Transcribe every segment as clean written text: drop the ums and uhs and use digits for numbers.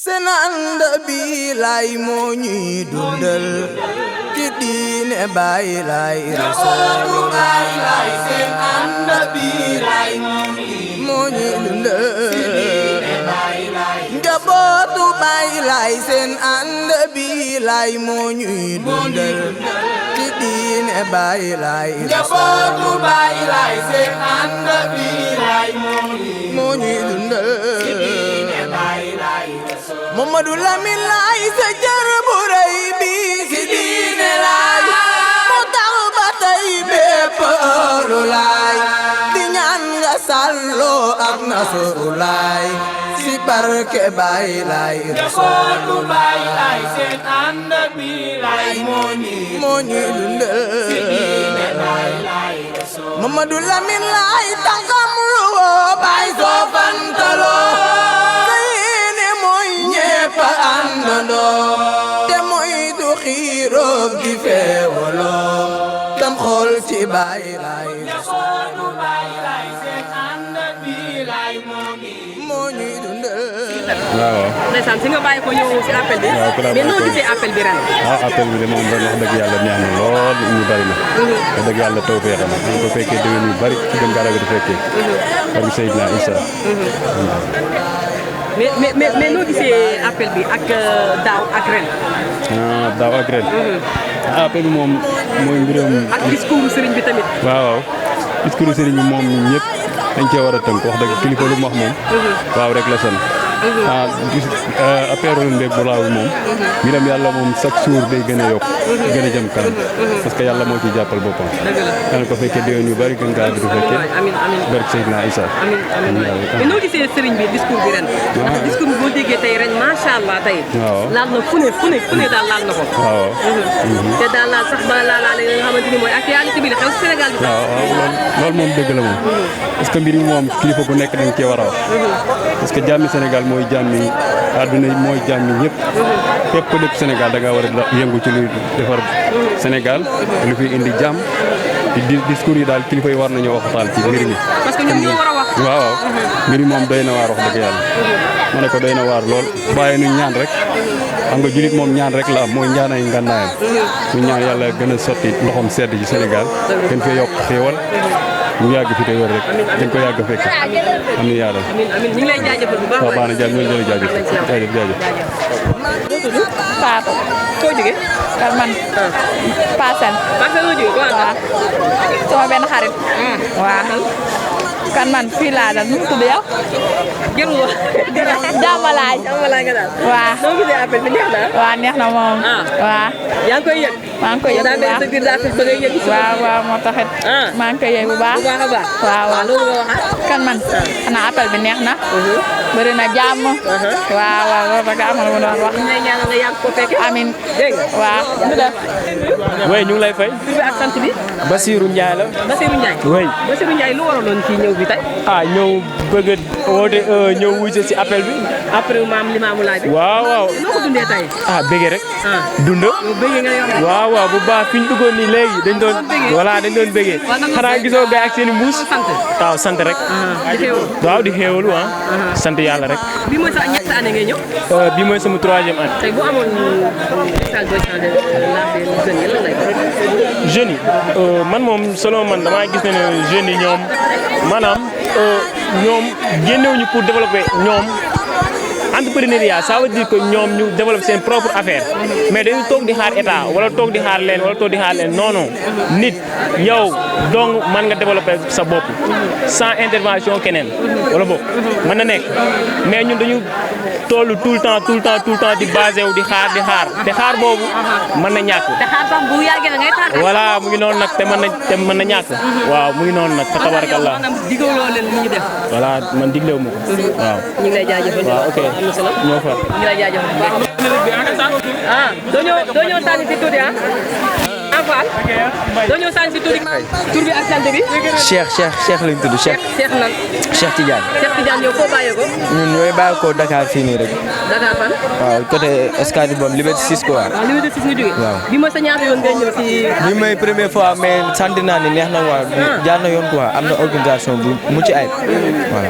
seen ànd bi lay moo ñuy dundal ci diine Baay Laay Rasuulu Baay Laay seen ànd bi lay moo ñuy dundal njabootu Baay Laay seen ànd bi lay moo ñuy dundal ci diine Baay Laay njabootu Baay Laay seen ànd bi lay moo ñuy dundal Mamadou Lamine Laay sa jar bu rëy bi si diine Laay mu tax ba tey bépp ëru Laay di ñaan nga sàlloo ak nasru Laay si barke Baay Laay Rasuulu Baay Laay seen ànd bi Laay moo ñuy dundal si diine Baay Laay Mamadou Lamine Laay tànkam lu woo Baay soo fantaloo te mooy du xiiroo gi feewaloo tam xool ci Baay Laay Rasuulu Baay Laay seen ànd bi Laay moo ñuy dundal. waaw. ndeysaan si nga bàyyi ko ñëw si appel bi. mais noo gisee appel bi ren. appel bi de moom ren wax dëgg yàlla neex na lool ñu bari na. wax dëgg yàlla taw feexe na ñu ko fekkee déwén yu bari ci gën gaa di fekkee. ak Seydina Issa. mais noo gisee appel bi ak daaw ak ren. daaw ak ren. appel bi moom mooy mbiram. ak discours sëriñ bi tamit. waaw discours sëriñ bi moom ñëpp dañ cee war a tënk wax dëgg kilifa lu mu wax moom. waaw rek la san affaire mbéeg bu laaw moom. mbiram yàlla moom chaque jour day gën a yokk. gën a jëm kanam. parce que yàlla moo ciy jàppal boppam. dana ko fekkee déwén yu bari gën gaa bi du fekkee. barke Seydina Issa. mais noo gisee sëriñ bi discours bi ren. ndax discours bi boo déggee tey ren macha allah tey. waaw laal na fu ne daal laal na ko. waaw. te daal laal sax ba laalaale li nga xamante ni mooy actualité bi la xew Sénégal bi. waaw loolu moom dëgg la moom. parce que mbir mi moom kilifa bu nekk dañ cee war a wax. parce que jàmmi Sénégal mooy jàmmi àdduna mooy jàmmi ñëpp. fépp ku dëkk Sénégal da ngaa war a yëngu ci luy defar Sénégal lu fi indi jàmm di discours yi daal kilifa yi war nañoo waxtaan ci mbir mi. parce que ñoom ñoo war a wax. waaw mbir mi moom doy na waar wax dëgg yàlla. ma ne ko doy na waar lool bàyyi nu ñaan rek xam nga julit moom ñaan rek la am mooy ñaan ay ngànnaayam ñu ñaan yàlla gën a sotti ndoxam sedd ci Sénégal gën fee yokk xéewal ñu yàgg fi te wér rek dañ ko yàgg fekk am na yàlla. amiin ñu ngi lay jaajëfal bu baax. waaw baax na jaajëf ñu ngi lay jaajëf. Fatou. koo jógee. kan man. Paasal. Paasal loo jógee waaw. sama benn xarit. waaw. kan man fii laa dal nu mu tudd yow. jërëjëf. jàmmalaay. jàmmalaay nga daal. waaw. noo gisee appel bi neex na. waaw neex na moom. waaw. yaa ngi koy yëg. maa ngi koy yëg bu baax sa biir daa fex ba ngay yëg. waaw waaw moo taxit. maa ngi koy yëg bu baax. bu baax a baax. waaw waaw loolu nga waxaat. kan man. xanaa appel bi neex na. bëri na jàmm. waaw waaw loolu rek amal ma doon wax. ñu lay ñaanal nga yàgg ko fekke. amiin dégg nga. waaw ñu def. oui ñu ngi lay fay. tur bi ak sant bi. Basirou Ndiaye la. Basirou Ndiaye. oui. Basirou Ndiaye lu waraloon ci ñëw bi tey. ñëw bëgg a woote ñëw wuute si appel bi. après maam Limaamu Laay bi. waaw waaw. noo ko dundee tey. bëgge rek. dund. yow bëgge nga yow. waaw waaw bu baax fi ñu duggoon nii léegi dañ doon. voilà dañ doon bëggee. xanaa gisoo gars ak seen i mbuus. sant. waaw sant rek. di xéewal. waaw di xéewalu sant yàlla rek. bii mooy sa ñetti année ngay ñëw. bii mooy sama 3e année. tey bu amoon message booy changé jeunes yi lan lay doon. jeunes yi man moom selon man damaa gis ne jeunes yi ñoom maanaam ñoom génnewuñu pour développer ñoom entrepreneuriat ça veut dire que ñoom ñu développer seen propre affaire mais dañu toog di xaar état wala toog di xaar leen wala toog di xaar leen non non nit yow donc mën nga développer sa bopp sans intervention keneen wala boog mën na nekk mais ñun dañu toll tout le temps di basé wu di xaar te xaar boobu mën na ñàkk. te xaar sax bu yàggee da ngay tax. voilà mu ngi noonu nag te mën na ñàkk. waaw mu ngi noonu nag fa tabarakallah. maanaam digaloo leen lu ñu def. voilà man diglewu ma ko. waaw ñu ngi lay jaajëfal. waaw ok ñoo fa. ñu ngi lay jaajëfal bu baax. doo ñëw tànn ci tuuti Fall doo ñëw sànni si tur bi ak sant bi. Cheikh lañ tudd Cheikh nan. Cheikh Tidiane. Cheikh Tidiane yow foo bàyyee ko. ñun ñooy bàyyi ko Dakar fii nii rek. Dakar fan. waaw côté Escale boobu Liberté 6 quoi. waaw Liberté 6 nga jógee. waaw bi mooy sa ñaata yoon ngay ñëw si. bi mooy première fois mais sant naa ne neex na waa jaar na yoon quoi am na organisation bu mucc ayib. voilà.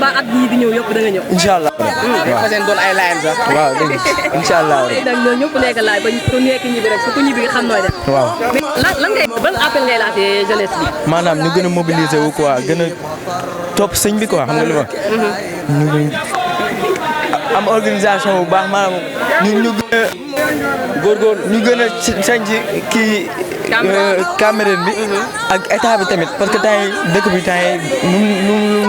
ba at yii di ñëw yëpp da nga ñëw. incha allah. waaw fa seen doon ay laayam sax. waaw dégg nga incha allah. tey nag ñoo ñëpp nekk laay ba ku nekk ñibbi rek ku ñibbi nga xam nooy def. waaw. lan ngay ban appel ngay laatee jeunesse bi. maanaam ñu gën a mobiliser wu quoi gën a topp sëñ bi quoi xam nga li ma. ñu am organisation bu baax maanaam ñu gën a góorgóorlu ñu gën a sañ ci kii. Cameroun bi ak état bi tamit parce que temps dëkk bi temps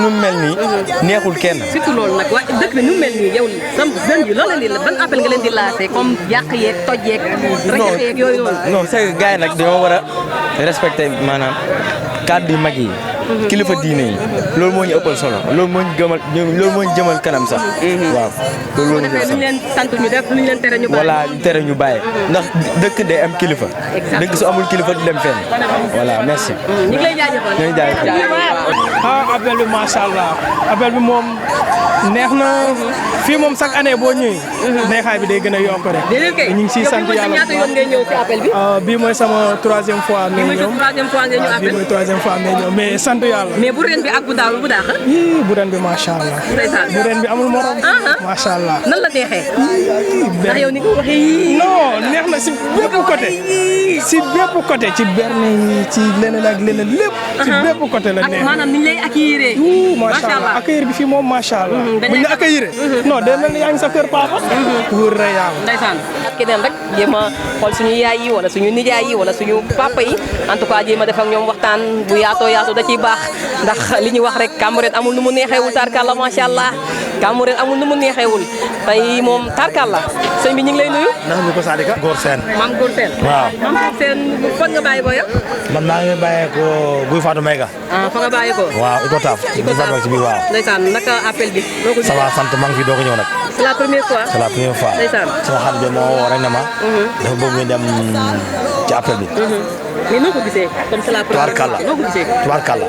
nu mel nii neexul kenn. surtout loolu nag waaye dëkk bi nu mel nii yow sam jeunes yi loolu leen di ban appel nga leen di lancé comme yàq yeeg toj yeeg rajaxe yeeg yooyu noonu. non c'est que gars yi nag dañoo war a respecté maanaam kàddu yu mag yi. kilifa diine yi. loolu moo ñu ëppal solo loolu moo ñu jëmal kanam sax. waaw loolu moo ñu defee lu ñu leen sant ñu def lu ñu leen tere ñu bàyyi. voilà tere ñu bàyyi. ndax dëkk day am kilifa. dëkk su amul kilifa du dem fenn. voilà merci. ñu ngi lay jaajëfal. ñu ngi jaajëfal. appel bi macha allah appel bi moom neex na fii moom chaque année boo ñëwee. neexaay bi day gën a yokk rek. ñu ngi siy sant yàlla ñaata yoon ngay ñëw si appel bi. bii mooy sama troisième fois. bii mooy sa troisième fois ngay ñëw appel. bii mooy troisième fois ngay ñëw mais sant yàlla. mais bu ren bi ak bu daaw bu daax. bu ren bi macha allah. ndeysaan bu ren bi amul morom. macha allah. nan la neexee. ndax yow ni ko waxee. non neex na si bépp côté. si bépp côté ci berne yi ci leneen ak leneen lépp. ci bépp côté la neex. maanaam ni ñu lay accueillir. macha allah accueillir bi fii moom macha allah. buñ la accueillir. non day mel ni yaa ngi sa kër papa. wóor na yàlla. ndeysaan. keneen rek jéem a xool suñu yaay yi wala suñu nijaay yi wala suñu papa yi en tout cas jéem a def ak ñoom waxtaan bu yaatoo yaatoo da ciy baax ndax li ñu wax rek Cambérène amul nu mu neexeewul tarkalla macha allah Cambérène amul nu mu neexeewul tey moom tarkalla sëñ bi ñu ngi lay nuyu. ndax ñu ko Sadika. Góor Seen. maam Góor Seen. waaw maam Góor Seen fan nga bàyyi ko yow. man maa ngi bàyyee ko Guy Fatou Mega. fa nga bàyyi ko. waaw Iko Taaf. Iko Taaf ci biir waaw. ndeysaan naka appel bi. ça va sant maa ngi fi doog a ñëw nag. c'est la première fois. c'est la première fois. ndeysaan. sama xarit bi moo woo rek na ma. dafa bëgg ñu dem ci appel bi. mais noo ko gisee comme c'est la première fois noo ko gisee. tubaarkàlla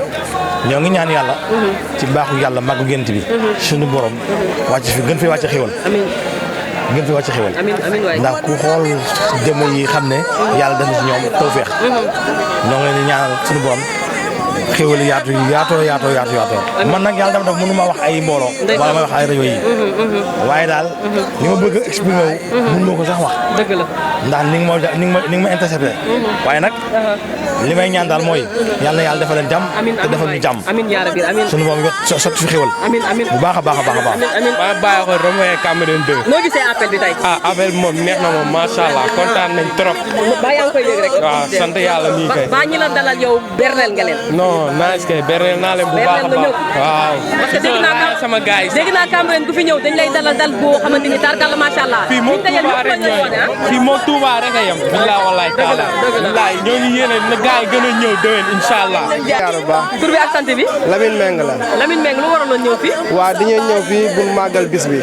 ñoo ngi ñaan yàlla. ci baaxu yàlla màggu gént bi. suñu borom. wàcc fi gën fi wàcc xéwal. amiin. gën fi wàcc xéwal. amiin amiin waay. ndax ku xool jëmm yi xam ne. yàlla def na si ñoom tawfeex. ñoo ngi leen di ñaanal suñu borom. xéwal yaatoo. man nag yàlla dama def mënu ma wax ay mbooloo. wala ma wax ay rajo yi. waaye daal li ma bëgg a exprimer wu. mënu ma ko sax wax. dëgg la. ndax ni nga ma intercepté. waaye nag li may ñaan daal mooy. yàlla na yàlla defal leen jàmm. te defal ñu jàmm. amiin yaa rabbi amiin. sunu moom sotti fi xéwal. amiin bu baax a baax a baax a baax. amiin. maa bàyyi ko Romoye Cambérène 2. noo gisee appel bi tey. appel moom neex na moom macha allah kontaan nañ trop. ba yaa ngi koy yëg rek. waaw sant yàlla nii kay. ba ñi la dalal yow berneel nga leen. non nice kay berneel naa leen bu baax a baax. waaw. parce que dégg naa sama gars yi. dégg naa Cambérène ku fi ñëw dañ lay dalal dal boo xamante ni tarkalla macha allah. fii moom Touba rek fii moom Touba rek a yem. billaay wallaay taala. billaay ñoo ngi yéene na gars yi gën a ñëw déwén incha allah. tur bi ak sant bi. Lamine Meng la. Lamine Meng lu waraloon ñëw fii. waaw dañuy ñëw fii bu màggal bis bi.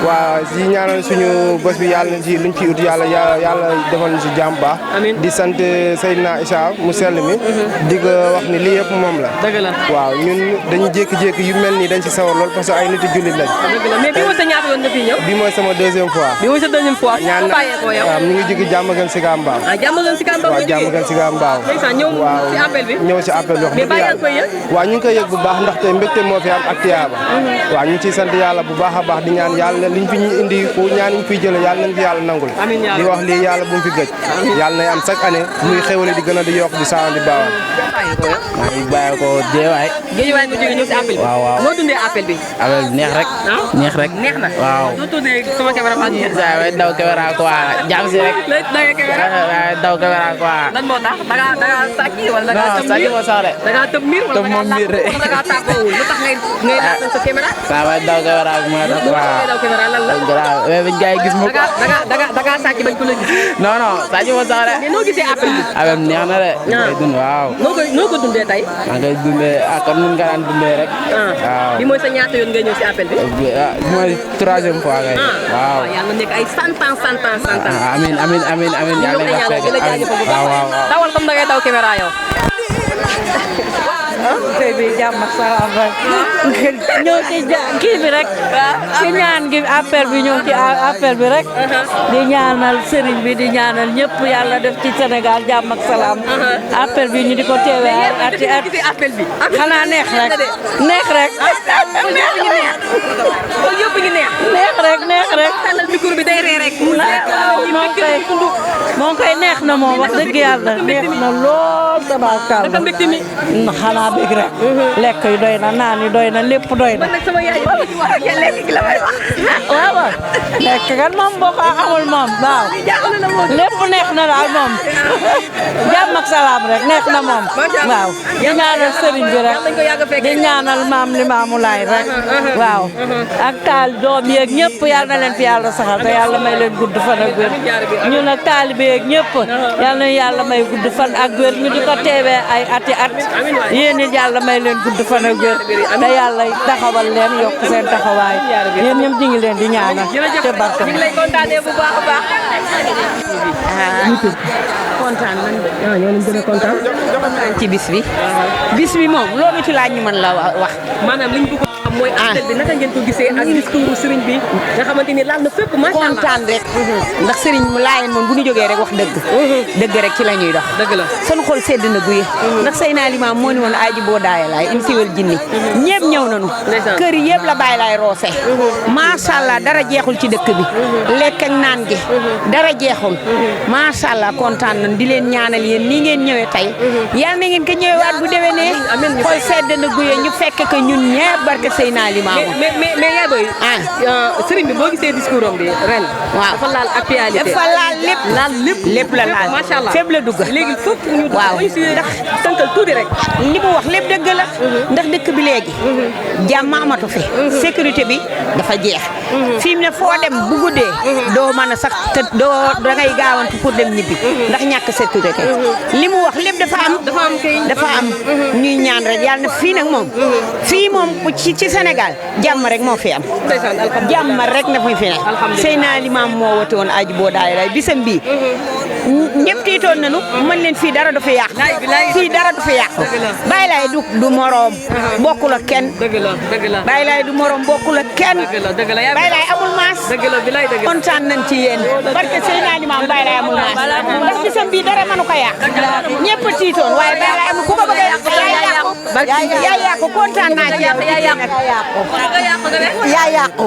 waaw di ñaanal suñu bés bi yàlla nañ ci luñ ci ut yàlla defal ñu si jàmm baax. di sant Seydina Issa mu sell mi. di ko wax ni lii yëpp moom la. dëgg la waaw ñun dañu jékki-jékki yu mel nii dañ ci sawar lool parce que ay nit yu jullit lañ. dëgg la mais bii mooy sa ñaata yoon nga fi ñëw. bii mooy sama deuxième fois. bii mooy sa deuxième fois. ñaan fu bàyyeekoo yow. waaw ñu ngi jóge Diamaguène Sicap Mbao. Diamaguène Sicap Mbao. waaw Diamaguène Sicap Mbao. ñëw si appel bi. ñëw si appel bi wax dëgg yàlla. koy yëg. waaw ñu ngi koy yëg bu baax ndaxte mbégte moo fi am ak tiyaaba. waaw ñu ngi ciy sant yàlla bu baax a baax di ñaan yàlla liñ fi ñu indi fu ñaan ñu fiy jëlee yàlla nañ fi yàlla nangul. di wax lii yàlla bu mu fi gëj. yàlla nay am chaque année muy xéwale di gën a di yokk di saawan di baawaan. maa ngi bàyyi ko Géewaay. Géewaay nga jóge ñëw si appel bi. waaw noo dundee appel bi. appel bi neex rek. neex rek. neex na. waaw. noo tuddee sama caméraman yi. waaw daw caméra quoi jàmm si rek. daw caméra quoi. lan moo tax da ngaa sàcc wala da ngaa tëb miir moo sax de. da ngaa tëb miir wala da ngaa tàggoowul lu tax ngay laaj sa caméra. waaw daw caméra bi moo tax waaw. daw caméra lan la. mais bañ gars yi gis ma ko. da ngaa sàcc bañ ko la gis. non sàcc moo sax de. mais noo gisee appel bi. appel bi neex na de. waaw. noo ko dundee tey. maa ngi koy dundee kon mun nga daan dundee rek. waaw bi mooy sa ñaata yoon ngay ñëw si appel bi. mooy 3e fois kay. waaw yàlla nekk ay 100 ans. amiin yàlla nga fekk waaw. dawal comme da ngay daw caméra yow. tey bi jàmm ak salaam rek ñëw ci kii bi rek ci ñaan gi appel bi ñëw ci appel bi rek di ñaanal sëriñ bi di ñaanal ñëpp yàlla def ci Sénégal jàmm ak salaam appel bi ñu di ko teewee ati appel bi xanaa neex rek neex rek neex rek tàllal micro bi day ree rek moom koy neex na moom wax dëgg yàlla neex na lool tabaarkalla xanaa bëgg rek lekk yi doy na naan yi doy na lépp doy na. man nag sama yaay yi lekk gi la may wax. waaw lekk kan moom boo ko amul moom waaw lépp neex na daal moom jàmm ak salaam rek neex na moom waaw di ñaanal sëriñ bi rek di ñaanal maam Limaamu Laay rek waaw ak taal doom yeeg ñëpp yal na leen fi yàlla saxal te yàlla may leen gudd fan ak wér ñu nag taalibe yeeg ñëpp yal na yàlla may gudd fan ak wér ñu di ko teewee ay ati at yéen it yàlla may leen gudd fan ak wér te yàlla taxawal leen yokk seen taxawaay yéen ñoom ñu ngi leen di ñaanal te barke ñu ngi lay kontaanee bu baax a baax. kontaan nañ de. ñoo leen gën a kontaan. ci bis bi moom loolu ci laaj ñu mën la wax. maanaam liñ bëgg a mooy appel bi naka ngeen ko gisee ak discours sëriñ bi nga xamante ni laal na fépp macha allah kontaan rek ndax sëriñ mu laayeen moom bu ñu jógee rek wax dëgg rek ci la ñuy dox dëgg la sunu xol sedd na guye ndax Seydina Limaamu moo ni woon aaji boo daaya laay im siwal jinni ñëpp ñëw nañu kër yëpp la bàyyi laay roose macha allah dara jeexul ci dëkk bi lekk ak naan gi dara jeexul macha allah kontaan nañ di leen ñaanal yéen nii ngeen ñëwee tey yal na ngeen ko ñëwewaat bu déwénee xol sedd na guye ñu fekk ko ñun ñëpp barke Seydina Limaamu mais yaay boy sëriñ bi boo gisee discours am bi ren waaw dafa laal actualité dafa laal lépp la laal macha allah fépp la dugg léegi fokk ñu waaw si ndax tënkal tuuti rek li mu wax lépp dëgg la ndax dëkk bi léegi jàmm amatu fi sécurité bi dafa jeex fi mu ne foo dem bu guddee doo mën a sax te doo dangay gaawantu pour dem ñibbi ndax ñàkk sécurité li mu wax lépp dafa am ñuy ñaan rek yàlla na fii nag moom fii moom ci Sénégal jàmm rek moo fi am jàmm rek na fi ne Seydina Limaamu moo wote woon aji boo daay lay bisam bii ñëpp tiitoon nañu mën leen fii dara du fi yàqu fii dara du fi yàqu Baay Laay du moroom bokkul ak kenn Baay Laay du moroom bokkul ak kenn Baay Laay amul maas kontaan nañ ci yéen barke Seydina Limaamu Baay Laay amul maas ndax bisam bii dara mënu ko yàq ñëpp tiitoon waaye Baay Laay amul ku ko bëgg a yàq yaa yàqu kontaan naa ci yow yaa yàqu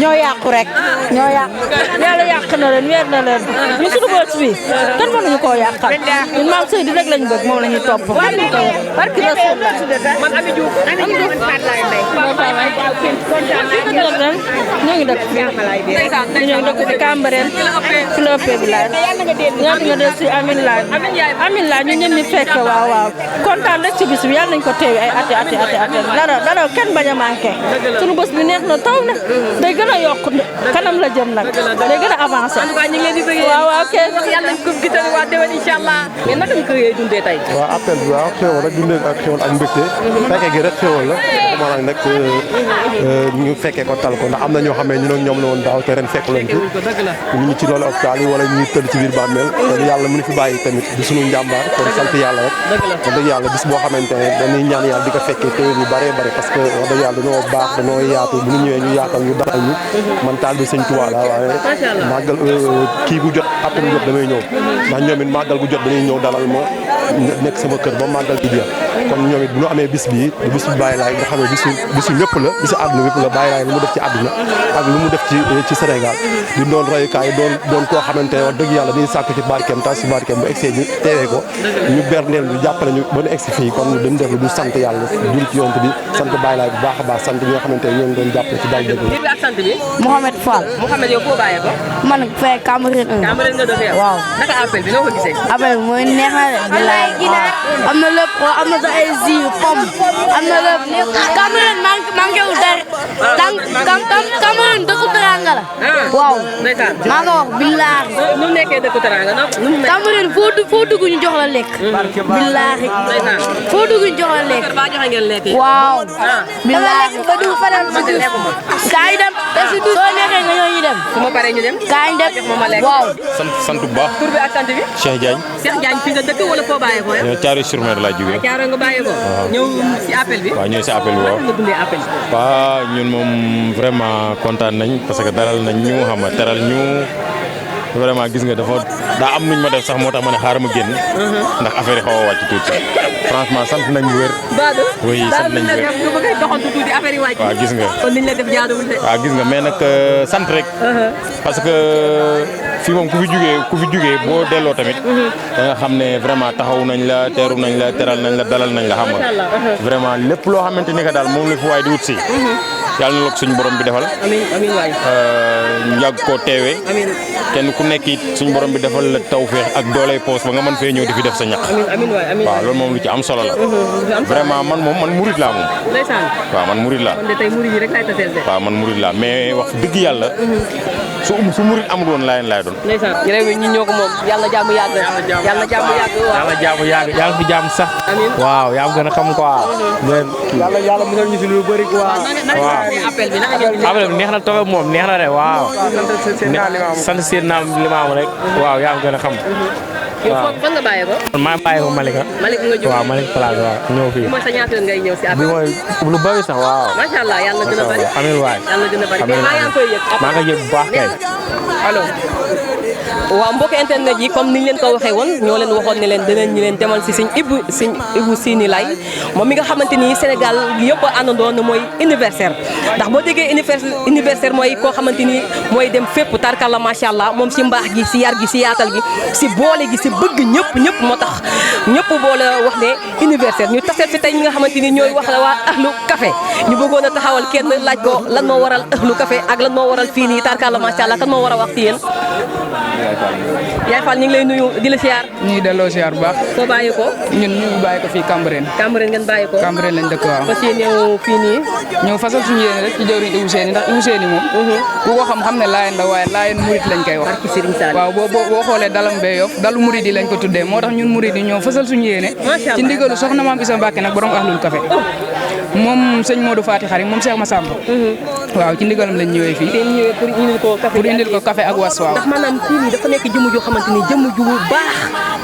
ñoo yàqu rek ñoo yàqu yàlla yàq na leen weer na leen ñu suñu boos bi kan mënuñu koo yàqal ñun maam Seydi rek lañ bëgg moom la ñuy topp barki Rasul man Ami Diouf ñoo ngi dëkk ci Cambérène fi la ëppee bi laay ñaata nga des si Amin laay ñu ñëm ñi fekk waaw kontaan rek ci bis bi yàlla nañ ko teewi ay ati dara kenn bañ a manqué suñu bés bi neex na taw na day gën a yokk kanam la jëm nag day gën a avancé en tout cas ñu ngi leen di bëgg waaw ok yàlla nañ ko gisal waa déwén incha allah mais naka nga ko dundee tey waaw appel bi waaw xéwal rek dundee ak xéwal ak mbégte fekkee gi rek xéwal la maanaam nag ñu fekkee ko tal ko ndax am na ñoo xam ne ñun ak ñoom la woon daaw te ren fekk leen fi ñu ngi ci loolu hôpital yi wala ñuy tëdd ci biir bàmmeel kon yàlla mu ñu fi bàyyi tamit di sunu njàmbaar kon sant yàlla rek wax dëgg yàlla bis boo xamante ne dañuy ñaan yàlla di ko fekkee téwén yu bëree bëri parce que wax dëgg yàlla dañoo baax dañoo yaatu bu ñu ñëwee ñu yaatal ñu dalal ñu man taal bi sëñ Tuubaa la waaye màggal kii bu jot appel bu jot damay ñëw ndax ñoom it màggal gu jot dañuy ñëw dalal ma nekk sama kër ba màggal gi jeex kon ñoom it bu ñu amee bis bii bis bi Baay Laay nga xam ne bisu ñëpp la bisu àdduna ñëpp la Baay Laay lu mu def ci àdduna ak lu mu def ci Sénégal di doon royukaay doon koo xamante ne wax dëgg yàlla dañuy sàkk ci barkeem tas ci barkeem bu egsee ñu teewee ko ñu berndeel ñu jàppale ñu ba ñu egsi fii kon dañu def lu du sant yàlla jul ci yonent bi sant Baay Laay bu baax a baax sant ñi nga xamante ne ñoom doon jàppale ci daal dëgg ak sant bi Mohamed Fall Mohamed yow foo bàyyee ko man fee Cambérène nga dëkk yow waaw naka appel bi noo ko gisee appel bi mooy neex na de bilaay am na lépp am na sa ay jus pomme am na lépp Cambérène manqué wu dara Cambérène dëkku teranga la waaw ndeysaan maa nga wax billaahi nu mu nekkee dëkku teranga na nu mu nekk Cambérène foo dugg ñu jox la lekk billaahi foo dugg ñu jox la lekk ba joxe ngeen lekk waaw billaahi ba dugg fanaan si duus kaay dem te si duus soo neexee nga ñëw ñu dem su ma paree ñu dem kaay dem waaw sant bu baax tur bi ak sant bi Cheikh Diagne Cheikh Diagne fi nga dëkk wala foo bàyyee ko ñoo Thiaroye sur Mer laa jógee Thiaroye nga bàyyee ko ñëw si appel bi waaw ñëw si appel bi waaw nga dundee appel bi waaw ñun moom vraiment kontaan nañ parce que dalal nañ ñu xam nga teral ñu vraiment gis nga dafa daa am nuñ ma def sax moo tax ma ne xaaral ma génn ndax affaire yi xaw a wàcc tuuti franchement sant nañ bu wér Badou oui sant nañ bu wér nga bëgg a doxantu tuuti affaire yi wàcc waaw gis nga kon niñ la def jaaduwul de waaw gis nga mais nag sant rek parce que fii moom ku fi jugee boo delloo tamit da nga xam ne vraiment taxaw nañ la teeru nañ la teral nañ la dalal nañ la xam nga vraiment lépp loo xamante ni que daal moom la fi waay di wut si yàlla na la ko suñu borom bi defal amiin amiin waay ñu yàgg koo teewee amiin kenn ku nekk it suñu borom bi defal la tawfeex ak dooley poos ba nga mën fee ñëw di fi def sa ñaq amiin amiin waay amiin waaw loolu moom lu ci am solo la vraiment man murid laa moom ndeysaan waaw man murid laa kon de tey murid yi rek laay taseel de waaw man murid laa mais wax dëgg yàlla su murid amul woon laayeen laay doon ndeysaan réew mi ñi ñoo ko moom yàlla jàmm yàgg yàlla jàmm yàgg yàlla jàmm yàgg yàlla fi jàmm sax waaw yaa gën a xam quoi yàlla musal ñu si lu bëri quoi waaw appel bi naka appel bi neex na trop moom neex na de waaw sant seen naam limaam rek waaw yaa gën a xam yow fan nga bàyyee ko maa bàyyee ko Malika Malika nga jógee waaw Malika place waaw ñëw fii mooy sa ñaata yoon ngay ñëw si appel bi mooy lu bëri sax waaw macha allah yàlla gën a bari amiin waay yàlla gën a bari mais maa ngi koy yëg maa ngi yëg bu baax kay allo waaw mbokk internet yi comme niñ leen ko waxee woon ñoo leen waxoon ne leen dinañ ñu leen demal si sëñ Ibou Sini Laye moom mi nga xamante ni Sénégal yëpp a àndandoo na mooy anniversaire ndax boo déggee anniversaire mooy koo xamante ni mooy dem fépp tarkalla macha allah moom si mbaax gi si yar gi si yaatal gi si boole gi si bëgg ñëpp moo tax ñëpp boole wax ne anniversaire ñu taseet fi tey ñi nga xamante ni ñooy wax la waa ahlu café ñu bëggoon a taxawal kenn laaj ko lan moo waral ahlu café ak lan moo waral fii nii tarkalla macha allah kan moo war a wax ci yéen Yaay Fall ñu ngi lay nuyu di la siyaar. ñu ngi delloo siyaar bu baax. foo bàyyi ko. ñun ñu ngi bàyyi ko fii Cambérène. Cambérène ngeen bàyyi ko. Cambérène lañ dëkk waaw. fas yéene ñëw fii nii. ñëw fasal suñu yéene rek ci jawriñ Ibou Seni ndax Ibou Seni moom. ku ko xam ne laayeen la waaye laayeen murit lañ koy wax. barki Serigne Sall. waaw boo xoolee dalam bee yof dalu murit yi lañ ko tuddee moo tax ñun murit yi ñëw fasal suñu yéene. macha allah ci ndigalu soxna maam Isa Mbàkke nag borom ahlul café moom sëñ Modou Fati Xari moom Cheikh Massamba. waaw ci ndigalam lañ ñëwee fii. pour indil ko café ak was waaw. ndax maanaam fii nii dafa nekk jëmm joo xamante ni jëmm ju baax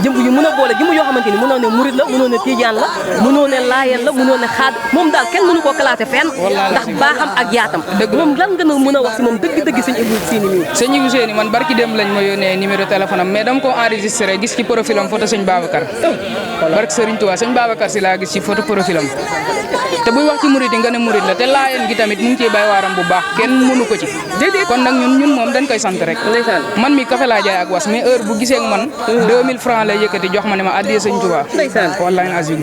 jëmm ju mën a boole jëmm yoo xamante ni mënoo ne murit la mënoo ne tijaan la mënoo ne laayeen la mënoo ne xaad moom daal kenn mënu koo classé fenn ndax baaxam ak yaatam moom lan nga mën a wax si moom dëgg-dëgg sëñ Ibou Seni nii sëñ Ibou Seni man barki dem lañ ma yónnee numéro téléphone am mais dama ko enregistré gis ci profil am photo sëñ Babacar barki Serigne Touba sëñ Babacar si laa gis ci photo profil am te buy wax ci murit yi nga ne murit la te laayeen gi tamit mu ngi ciy bay waaram bu baax kenn mënu ko ci kon nag ñun moom dañ koy sant rek man mi café laa jaay ak was mais heure bu gisee ak man 2000 francs lay yëkkati jox ma ne ma addiya sëñ Touba wallahi azim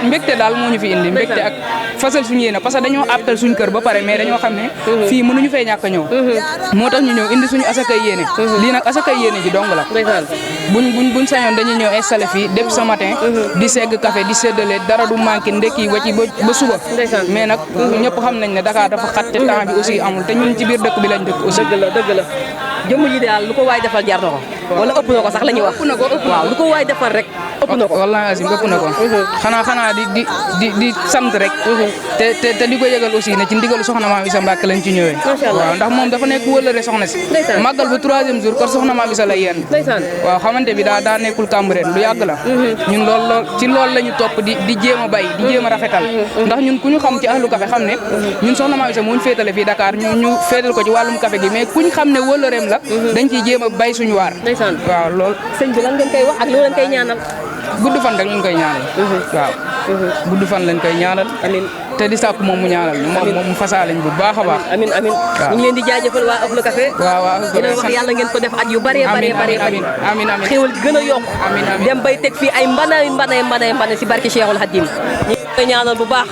mbégte daal moo ñu fi indi mbégte ak fasal suñu yéene parce que dañoo appel suñu kër ba pare mais dañoo xam ne fii mënuñu fee ñàkk a ñëw moo tax ñu ñëw indi suñu asakay yéene lii nag asakay yéene ji dong la buñ sañoon dañuy ñëw installé fii depuis ce matin di segg café di séddale dara du manqué ndekki ba ci ba suba mais nag ñëpp xam nañ ne Dakar dafa xat te temps bi aussi amul te ñun ci biir dëkk bi lañ dëkk aussi dëgg la jëmm ji daal lu ko waay defal jar na ko wala ëpp na ko sax la ñuy wax waaw lu ko waay defal rek ëpp na ko wallahi azim ëpp na ko xanaa di sant rek te di ko yëgal aussi ne ci ndigalu soxna maam Isa Mbàkke lañ ci ñëwee waaw ndax moom dafa nekk wëlëre soxna si màggal bu 3e jour kon soxna maam Isa la yenn waaw xamante bi daa nekkul Cambérène lu yàgg la ñun loolu la ñu topp di jéem a bay di jéem a rafetal ndax ñun ku ñu xam ci ahlu café xam ne ñun soxna maam Isa moo ñu féetale fii Dakar ñu féetal ko ci wàllum café gi mais kuñ xam ne wëlëreem la dañ ciy jéem a bay suñu waar waaw loolu sëñ bi lan ngeen koy wax ak loo leen koy ñaanal gudd fan rek lañ koy ñaanal waaw gudd fan lañ koy ñaanal amiin te di sàkku moom mu ñaanal ñu moom mu fasaaleñ bu baax a baax amiin amiin ñu ngi leen di jaajëfal waa ahlu café waaw dina wax yàlla ngeen ko def at yu bëree amiin xéwal gën a yokk dem bay teg fii ay mbana si barke Cheikhul Khadim ñu koy ñaanal bu baax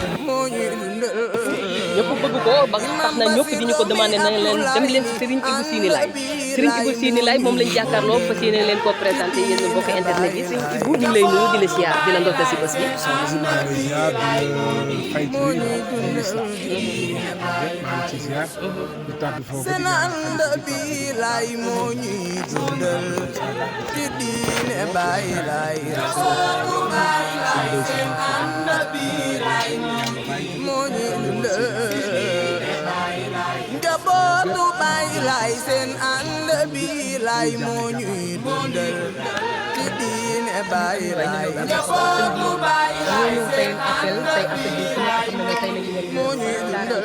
ñëpp bëgg ko ba tax na ñëpp di ñu ko demandé nañ leen dem leen si Serigne Ibou Seni Laye Serigne Ibou Sini Laye moom lañ jàkkaarloo fas yéene leen ko présenté yéen mbokk internet yi Serigne Ibou ñu ngi lay nuyu di la siyaar di la ndokkee si bés bi. seen ànd bi lay moo ñuy dundal ci diine Baay Laay seen ànd bi lay moo ñuy dundal njabootu Baay Laay seen ànd bi lay moo ñuy dundal ci diine Baay Laay njabootu Baay Laay seen ànd bi moo ñuy dundal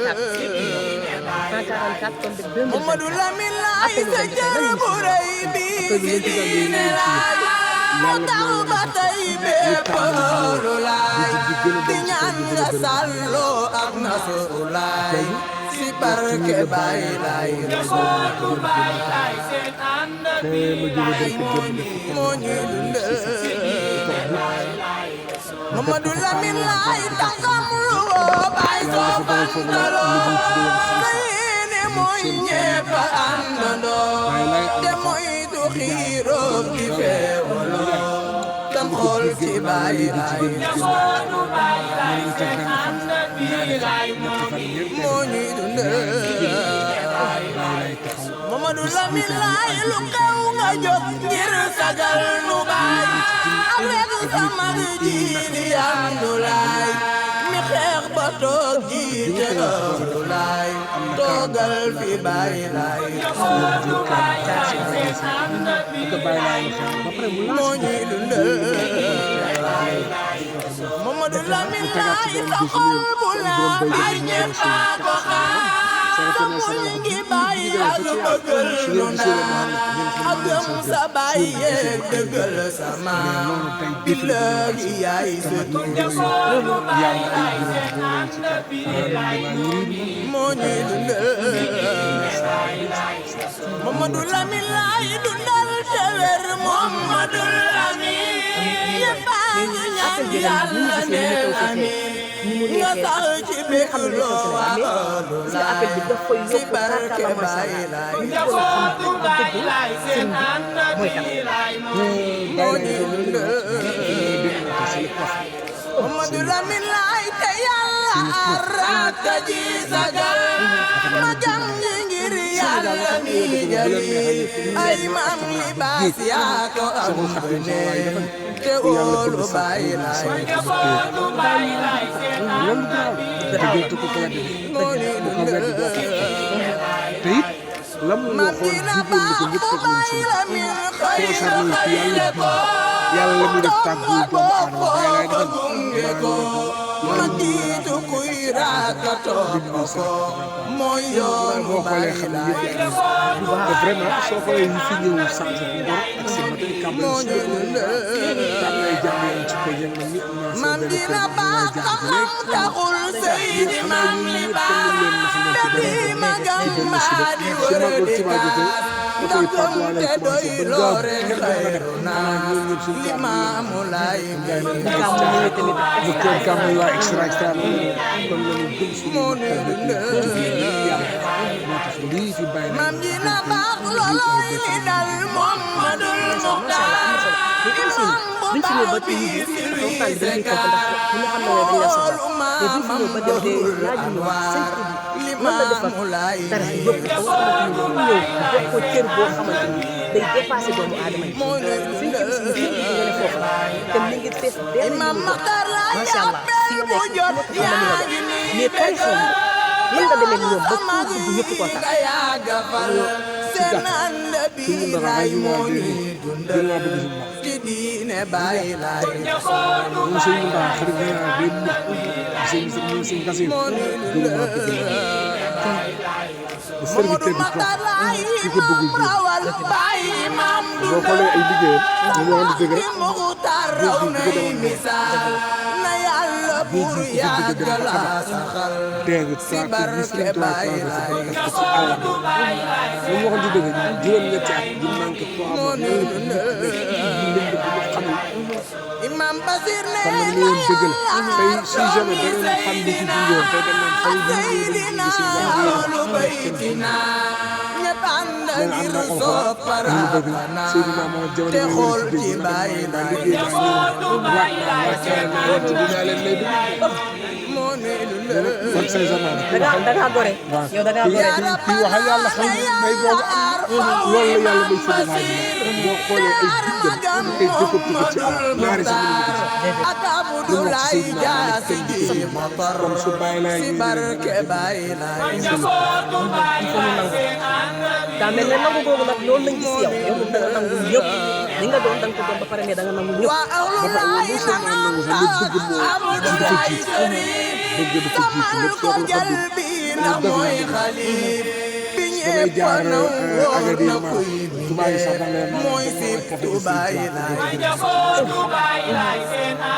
Mamadou Lamine Laye sa jër bu rëy bi ci diine laay moo tax ba tey bépp lu laay di ñaan nga sàlloo ak nasru laay si barke Baay Laay Mamadou Baay Laay seen ànd bi laay moo ñuy dundal Mamadou Lamine Laye taxam lu woo baay soo bantaloo mooy ñépp àndandoo te mooy du xiiroo di feewaloo tam xool ci Baay Laay moo ñuy dundal Mamadou Lamine Laye lu xew nga jóg ngir sagal nu baay ak rek sama ji di Abdoulaye mi xeex ba toog jiite Abdoulaye toogal fi Baay Laay moo ñuy dundal Mamadou Lamine Laye sa xol bu la baay ñépp a ko xam sa muñ ngi baay ak bëggal lu naan ak gëm sa baay yeeg dëggal sa maam billahi yaay sëtu moo ñuy dundal Mamadou Lamine Laye dundal te wér Mamadou Lamine ñépp a ngi ñaan Yàlla neel amiin nga sax ci bépp loo wàllu laay si barke Baay Laay njabootu Baay Laay seen ànd bi laay moo ñuy dundal Mamadou Lamine Laye te Yàlla arata ji sagal ma jàng ngir Yàlla mi jali ay maam libaas yaa ko am beneen te wóolu Baay Laay njabootu Baay Laay seen ànd bi laay moo ñuy dundal maam dina baax bu Baay Lamin xëy ko yàlla la muy def tàggu doomu aadama Baay Laay defal ma jiitu kuy raakatoo ko mooy yoonu Baay Laay te vraiment soo xoolee ñu fi ñëw sant bu Ngor ak seen matin moo ñu dundal maam dina baax xam taxul Seydi maam li baax te magam maa di wër di kaas ndax gëm te doy loo rek xayru naas li Maamu Laay moo ñu dundal maam dina baax loolooy li dal Muhammadul Muxtaar imam bu baax bi service ka xoolu maamam Bahul Anwar li Maamu Laay moo ñu dundal imam Maxtaar laa jàppee bu jot yaa ngi nii bégal sama gi nga yàgga fal seen ànd bi laay moo ñuy dundal ci diine Baay Laay moo ñu dundal Mamadou Maxtaar Laay imam rawal Baay imam dundal bi Muxtaar raw nay misaal na Yàlla buur yàggal la saxal si barke Baay Laay moo ñu dundal imam Basir ne na Yàlla raw Seydina ak Seydina loolu baytina nee na am naa alxuraan ñu bëgg Seydina Mohamed jamono yi ñu ci dégg ma liggéey naa ñoom waat naa leen ci dinaa leen lay dugg kon say zaman da nga gore yow da nga gore kii wax yàlla xam may googu am loolu la yàlla may sëñ Hadji boo xoolee ay diggam ay jëkkatu ko ci am ñaari sa mënu ko sax lu wax ci Seydina Mohamed kenn di ko kon su bàyyi laay ñu daa mel ne nangu googu nag loolu lañ gis yow yow da nga nangu ñëpp li nga doon da nga ko doon ba pare mais da nga nangu ñëpp dafa lu seen naan nangu sax li bëgg moo dafa jiitu bëgg dafa jiitu lépp soo ko xam ni def damay jaar Agadir ma tubaab yi sax da ngay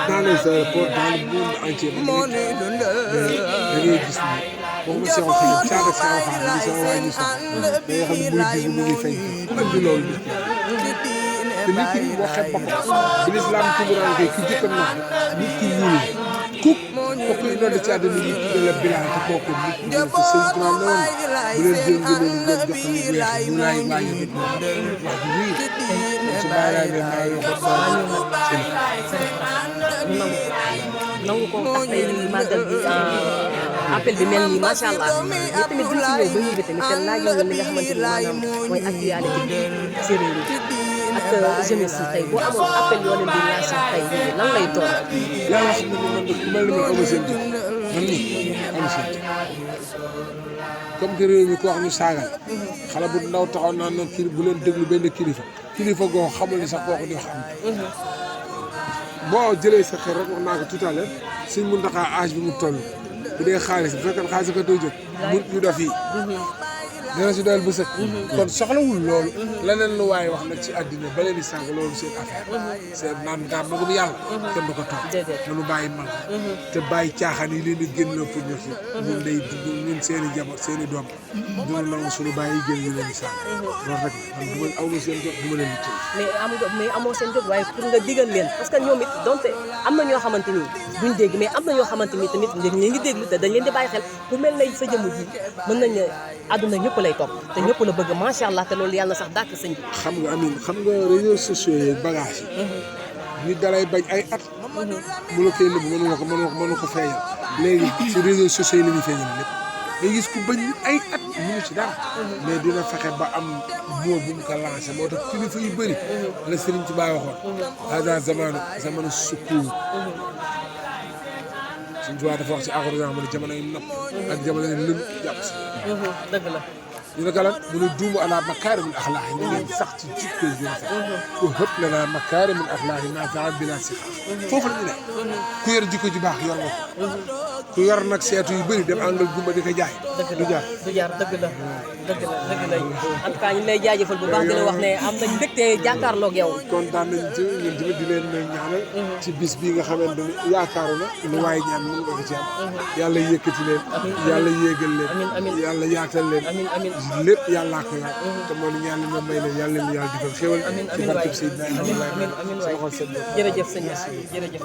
dans les aéroports dans le monde entier da ngay gis ni boo ma seexal fii caada seexal faa ni sama waa ñu sax da nga xam ne muy gis mu ngi feeñ ku indi loolu te nit ki boo xeeb boppam bi lislaam tuburaan kay ki jëkk na nit ki ñuul kuk kooku indoon ci àdduna yi tudde la bilaal te kooku nit ñi ko sëñ Tuubaa ne woon bu leen jël ngeen ngeen jox ko ñu weex ñu laay bàyyi nit ñi wax ji wii ci bàyyi laay leen maa yoxo seen nangu ko tax tey màggal bi appel bi mel nii macha allah mais tamit duñ ci ñëw ba ñu tamit te laajoo nga li nga xamante ni maanaam mooy actualité bi séeréer yi ak jeunesse yi tey boo amoon appel yoo leen di lancer tey lan lay doon. yàlla xam ne man de ku mel ni man amu seen jot man nii amu seen jot comme que réew mi ko wax ñu saagal xale bu ndaw taxaw naan noonu kii bu leen déglu benn kilifa goo xamul ni sax kooku di wax am boo jëlee sa xel rek wax naa ko tout à l'heure Sëñ Muntaxa âge bi mu toll bu dee xaalis bu fekkee xaalis ko doy jóg mu ñu def yi dana si doyal bu sëkk kon soxlawul loolu leneen lu waaye wax nag ci àddina ba leen di sànq loolu seen affaire seen naan ngaan magum yàlla kenn du ko toog nanu bàyyi mag te bàyyi caaxaan yi leen di génn pour ñu fi ñun day ñun seen i jabar seen i doom duna nangu suñu bàyyi génn ñu leen di sànq loolu rek man du ma aw ma seen jot du ma leen di tëj mais amoo seen jot waaye pour nga digal leen parce que ñoom it donte am na ñoo xamante ni duñ dégg mais am na ñoo xamante ni tamit dañ leen di déglu te dañ leen di bàyyi xel bu mel ne sa jëmm ji mën nañ ne àdduna ñëpp lay topp te ñëpp la bëgg macha allah te loolu yàlla na sax dàkk sëñ bi. xam nga Amine xam nga réseaux sociaux yi bagage yi. nit dalay bañ ay at. mu la koy nëbb mënu ko feeñal. léegi ci réseaux sociaux yi la ñuy feeñal lépp nga gis ku bañ ay at mënu ci dara. mais dina fexe ba am moo bu mu ko lancé moo tax kilifa yu bëri. la Sëriñ Tuubaa waxoon. hada zamanu sukkuur. Sëriñ Tuubaa dafa wax ci aaxiru zaman ne jamono yu nopp ak jamono yu lëm jàpp si. dëgg la. ñu ne lan mu ne duumu ala makaarimil axlaaq yi ñu leen sax ci jikko yu rafet ku hëpp la naa makaarimil axlaaq yi naa taxaw bila si foofu la ñu ne ku yor jikko ju baax yor nga ko ku yor nag seetu yu bëri dem àngal gumba di ko jaay du jaar dëgg la en tout cas ñu lay jaajëfal bu baax di la wax ne am nañ mbégte jàkkaarloog yow kontaan nañ ci ñun tamit di leen ñaanal ci bis bii nga xamante ni yaakaaru na lu waaye ñaan mën nga ko ci am yàlla yëkkati leen yàlla yéegal leen yàlla yaatal leen lépp yàllaa ko yor te moo ni ñaan leen may leen yàlla leen yàlla defal xéwal ci barkeb Seydina Ibrahima sama xol sedd jërëjëf sëñ jërëjëf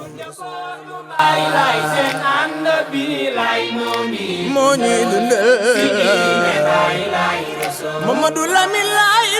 moo ñuy dundal Mamadou Lamine Laye